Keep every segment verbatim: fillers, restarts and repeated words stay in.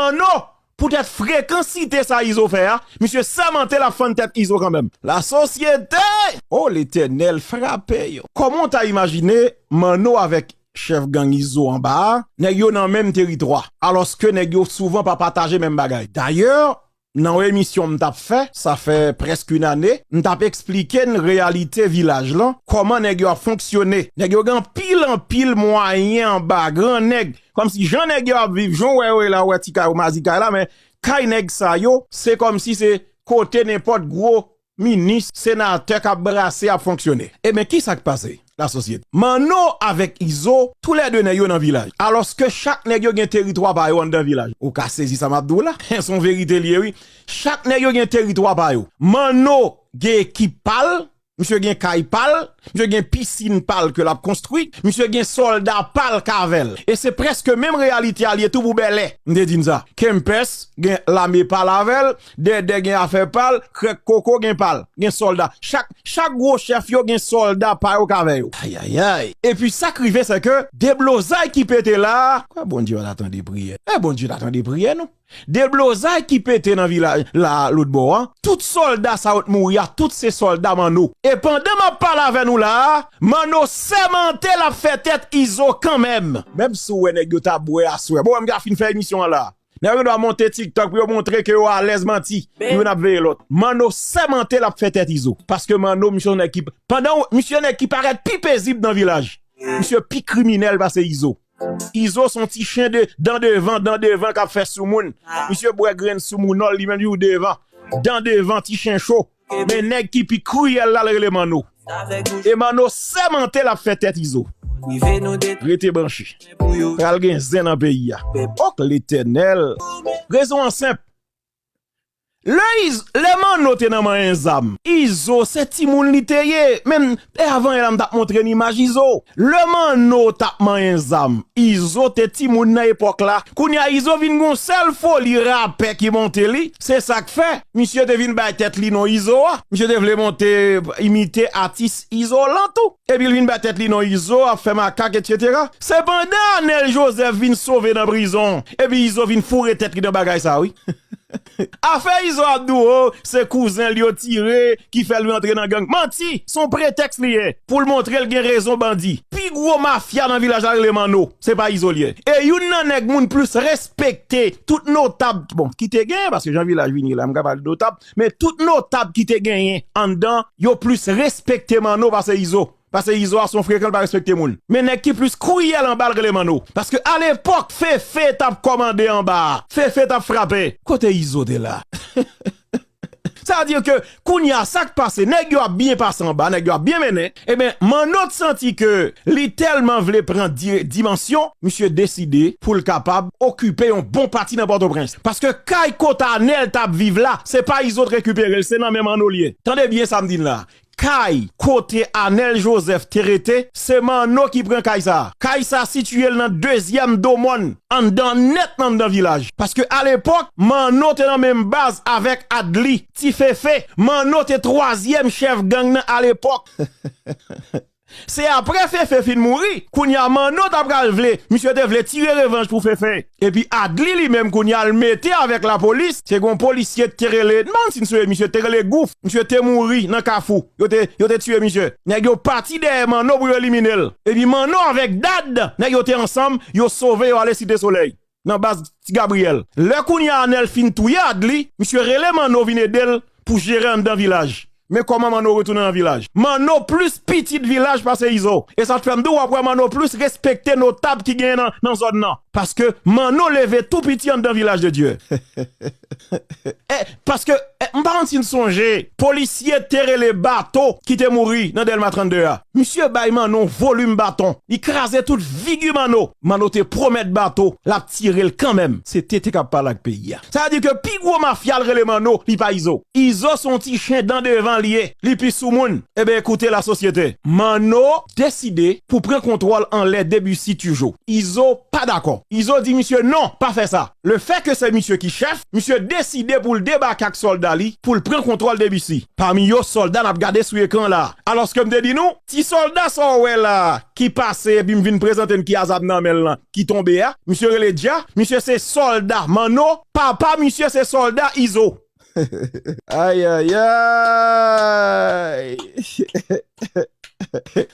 Manno, poutèt frekansite sa Izo fè a, misye sèmante l ap fann tèt Izo kanmenm. Lasosyete! O Letènèl, frape yo! Kòman w ta imajine Manno avèk chèf gang Izo anba a, nèg yo nan menm teritwa, alòske nèg yo souvan pa pataje menm bagay. Dayè, nan yon emisyon m t ap fè, sa fè prèske yon ane, m t ap eksplike n reyalite vilaj lan, kòman nèg yo ap fonksyone. Nèg yo gen anpil, anpil mwayen anba, gran nèg. Kòmsi jan nèg yo ap viv, jan w wè yo ye la, w wè ti kay yo, mazi kay la, men kay nèg sa yo, se kòmsi se kote nenpòt gwo minis, senatè k ap brase ap fonksyone. Ebyen, kisa k pase? Lasosyete. Manno avèk Izo, toulède nèg yo nan vilaj. Alòske chak nèg yo gen teritwa pa yo anndan vilaj. Ou ka sezi sa m ap di w la? Se yon verite l ye, wi. Chak nèg yo gen teritwa pa yo. Manno gen ekip pa l, misye gen kay pa l, misye gen pisin pa l ke l ap konstwi, misye gen sòlda pa l k avè l. E se prèske menm reyalite a l ye tou pou Bèlè. M te di n sa. Kempès gen lame pa l avè l, Dèdè gen afè pa l, Krèk Koko gen pa l, gen sòlda. Chak, chak gwo chèf yo gen sòlda pa yo k avè yo. Ayayay. Epi sa k rive, se ke deblozay ki pete la a, kwa Bondye pa ta tande priyè? E Bondye ta tande priyè nou. Deblozay ki pete nan vilaj la lòt bò a, tout sòlda sa yo t mouri a, tout se sòlda Manno. E pandan m ap pale avè nou la a, Manno sèmante l ap fè tèt Izo kanmenm. Menm si w wè nèg yo ta bwè aswè. Bon, m ka fin fè emisyon an la. Nèg yo dwa monte TikTok pou yo montre ke yo alèz manti. Youn ap veye lòt. Manno sèmante l ap fè tèt Izo. Paske Manno, misye nèg ki, pandan w, misye nèg ki parèt pi pezib nan vilaj. Misye pi kriminèl pase Izo. Izo se yon ti chen de dan devan, dan devan k ap fè soumoun. Misye bwè grenn soumounòl, li menm li ou devan. Dan devan, ti chen cho. Men nèg ki pi kriyèl la, l rele Manno. E Manno sèmante l ap fè tèt Izo. Rete branche. Pral gen zen nan peyi a. Ok, Letènèl. Rezon an senp. Lè Iz-, lè Manno te nan manyen zam, Izo se timoun li te ye. Menm, e avan yè la m t ap montre n imaj Izo. Lè Manno t ap manyen zam, Izo te timoun nan epòk la. Kounye a Izo vin gon sèl foli rapè ki monte li. Se sa k fè misye te vin bay tèt li non Izo a. Misye te vle monte, imite atis Izolan tou. Epi l vin bay tèt li non Izo, ap fè makak, etsetera. Se pandan Anèl Jozèf vin sove nan prizon, epi Izo vin foure tèt li nan bagay sa, wi. Afè Izo ap di w, o, se kouzen l yo tire, ki fè l rantre nan gang. Manti! Se yon pretèks li ye, pou l montre l gen rezon bandi. Pi gwo mafya nan vilaj la rele Manno, se pa Izo l ye. E youn nan nèg moun plis respekte, tout notab, bon, ki te genyen, paske jan vilaj vin ye la, m ka pale notab, men tout notab ki te genyen anndan, yo plis respekte Manno pase Izo. Pase Izo a se yon frekan, l pa respekte moun. Men nèg ki plis kriyèl anba l rele Manno. Paske alepòk, Fefe t ap kòmande anba a. Fefe t ap frape. Kote Izo te la? Sa vle di ke kounye a, sa k pase, nèg yo ap byen pase anba, nèg yo ap byen mennen. Ebyen, Manno t santi ke li tèlman vle pran di-, dimansyon, misye deside pou l kapab okipe yon bon pati nan Pòtoprens. Paske kay kote Anèl t ap viv la, se pa Izo t rekipere l, se nan men Manno l ye. Tande byen sa m di n la. Kay kote Anèl Jozèf te rete, se Manno ki pran kay sa a. Kay sa a sitiye l nan dezyèm do mòn, anndan nèt anndan vilaj. Paske alepòk, Manno te nan menm baz avèk Adli, Ti Fefe. Manno te twazyèm chèf gang nan alepòk. Se apre Fefe fin mouri, kounye a Manno ta pral vle, misye te vle tire revanj pou Fefe. Epi Adli li menm kounye a l mete avèk lapolis, se gon polisye te rele, m pa konn si n sonje misye te rele Gouf, misye te mouri nan Kafou, yo te, yo te tiye misye. Nèg yo pati dèyè Manno pou yo elimine l. Epi Manno avèk Dad, nèg yo te ansanm, yo sove, yo ale Site Solèy. Nan baz Ti Gabriyèl. Lè kounye a Anèl fin touye Adli, misye rele Manno vin ede l pou jere anndan vilaj. Men kòman Manno retounen nan vilaj. Manno plis pitit vilaj pase Izo. E sa t fè m di w w ap wè Manno plis respekte notab ki genyen nan, nan zòn nan. Paske Manno leve tou piti anndan Vilaj de Dye. E, paske, e, m pa konn si n sonje, polisye te rele Bato ki te mouri nan Dèlma trannde a. Misye bay Manno yon volim baton. Li kraze tout figi Manno. Manno te pwomèt Bato, l ap tire l kanmenm. Se Tete k ap pale ak peyi a. Sa vle di ke pi gwo mafya l rele Manno, li pa Izo. Izo se yon ti chen dan devan l ye. Li pi sou moun. Ebyen, koute lasosyete. Manno deside pou pran kontwòl anlè Debussy Turgeau. Izo pa dakò. Izo di misye non, pa fè sa. Lefètke se misye ki chèf, misye deside pou l debake ak sòlda li, pou l pran kontwòl Debussy. Pami yo, sòlda n ap gade sou ekran la. Alòske m te di nou, ti sòlda sa w wè la, ki pase epi m vin prezante n ki a zam nan men l lan, ki tonbe a, misye rele Dja, misye se sòlda Manno, papa misye se sòlda Izo. Ayayay.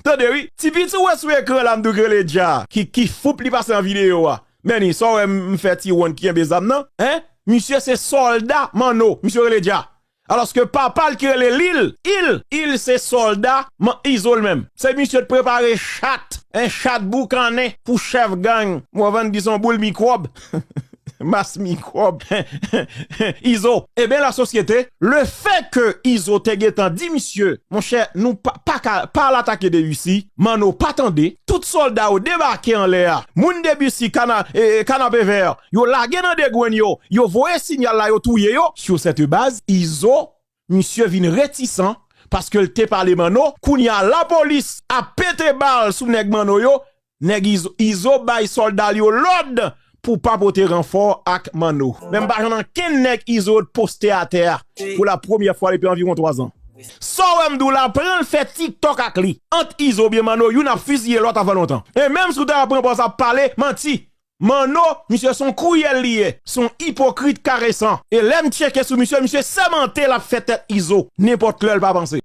Tande wi, ti piti w wè sou ekran la, m di w k rele Dja, ki, ki foup li pase nan videyo a. Meni, sa w wè m fè ti wonn ki kenbe zam nan, en? Misye se sòlda Manno, misye rele Dja. Alòske papa l ki rele Lil, Il, Il se sòlda Man-, Izo l menm. Se misye t prepare chat, en chat boukannen pou chèf gang. Mwen vann di se yon boul mikwòb. Mas mikwòb. Izo. Ebyen, lasosyete, lefètke Izo te gentan di misye, monchè, nou pa, pa ka, pa al atake Debussy, Manno pa tande, tout sòlda yo debake anlè a. Moun Debussy, kana, e, e, Kanapevè, yo lage nan degrenn yo, yo voye sinyal la, yo touye yo. Sur cette base, Izo, misye vin retisan, paske l te pale Manno. Kounye a, lapolis ap pete bal sou nèg Manno yo. Nèg Izo, Izo bay sòlda l yo lòd pou pa pote ranfò ak Manno. Men m pa jwenn ankenn nèg Izo t poste atè a pou la premyè fwa depi anviwon twa zan. Sa w wè m di w la, pran l fè TikTok ak li. Ant Izo oubyen Manno, youn ap fiziye lòt avan lontan. E menm si w ta pran pòz ap pale, manti. Manno, misye se yon kriyèl li ye, se yon ipokrit karesan. E lè m tcheke sou misye, misye sèmante l ap fè tèt Izo, nenpòt lè l pa panse.